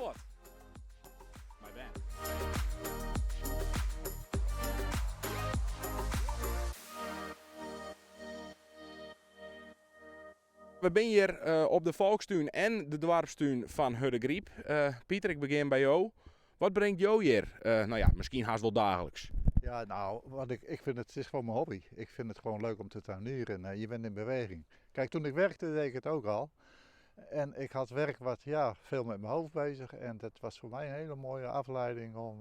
fuort. Mei bern. We binne hjir op de Folkstún en de doarpstún fan Hurdegaryp. Pieter, ik begjin by jo. Wat bringt jo hjir, no ja, miskien hast wol daagliks? Ja, nou, wat ik, ik vind het, het is gewoon mijn hobby. Ik vind het gewoon leuk om te tuinieren. En je bent in beweging. Kijk, toen ik werkte deed ik het ook al. En ik had werk wat, ja, veel met mijn hoofd bezig. En dat was voor mij een hele mooie afleiding om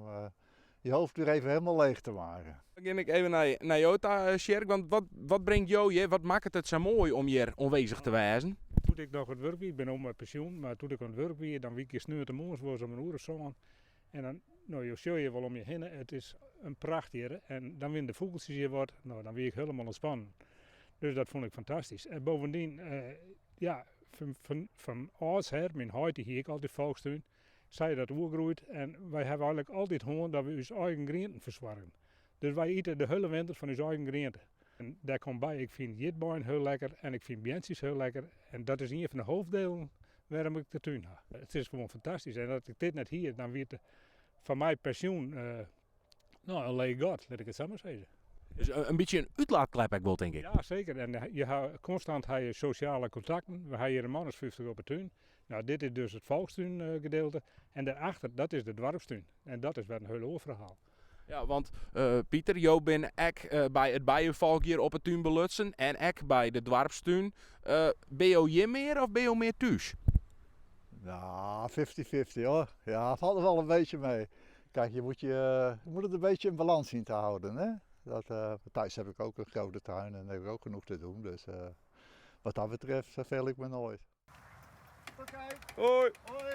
je hoofd weer even helemaal leeg te maken. Dan gean ik even nei, nei jo ta, Sjerk. Want wat, wat bringt jo hjir? Wat makket it sa moai om hjir oanwêzich te wêzen? Doe't ik noch oan it wurk wie, ik bin no mei pensjoen, mar doe't ik oan it wurk wie, dan wie ik hjir sneontemoarns wolris om in oere of sân. En dan, no, jo sjogge hjir wol om je hinne, it is in pracht hjir. En dan wiene de fûgeltsjes hjir wat, no, dan wie ik hielendal ontspannen. Dus dat fûn ik fantastysk. En bovendien, ja, fan, fan, fan âldsher, myn heit dy hie ek altyd folkstún, Sy dat oergroeid en wy hawwe eigenlik altyd hân dat we ús eigen grienten fersoargen. Dus wy ite de hiele winter fan ús eigen griente. En dêr komt by, ik fyn jitbeien hiel lekker en ik fyn beantsjes hiel lekker en dat is ien fan de hoofddelen wêrom ik de tún ha. It is gewoan fantastysk en as ik dit net hie, dan wie it foar my pensjoen No, in leech gat, lit ik it sa mar sizze. Dus in bytsje in útlaatklep ek wol, tink ik. Ja, seker. En je ha konstant ha je sosjale kontakten. We ha hjir in man as 50 op 'e tún. No, dit is dus it folkstúngedeelte. En dêrachter, dat is de doarpstún. En dat is wer in hiel oar ferhaal. Ja, want Pieter, jo binne ek by it bijenfolk hjir op 'e tún belutsen en ek by de doarpstún. Binne jo hjir mear of binne jo mear thús? Nou, 50-50 hoor. Ja, valt er wel een beetje mee. Kijk, je moet, je, je moet het een beetje in balans zien te houden. Hè? Dat, thuis heb ik ook een grote tuin en heb ik ook genoeg te doen. Dus wat dat betreft verveel ik me nooit. Oké. Hoi. Hoi.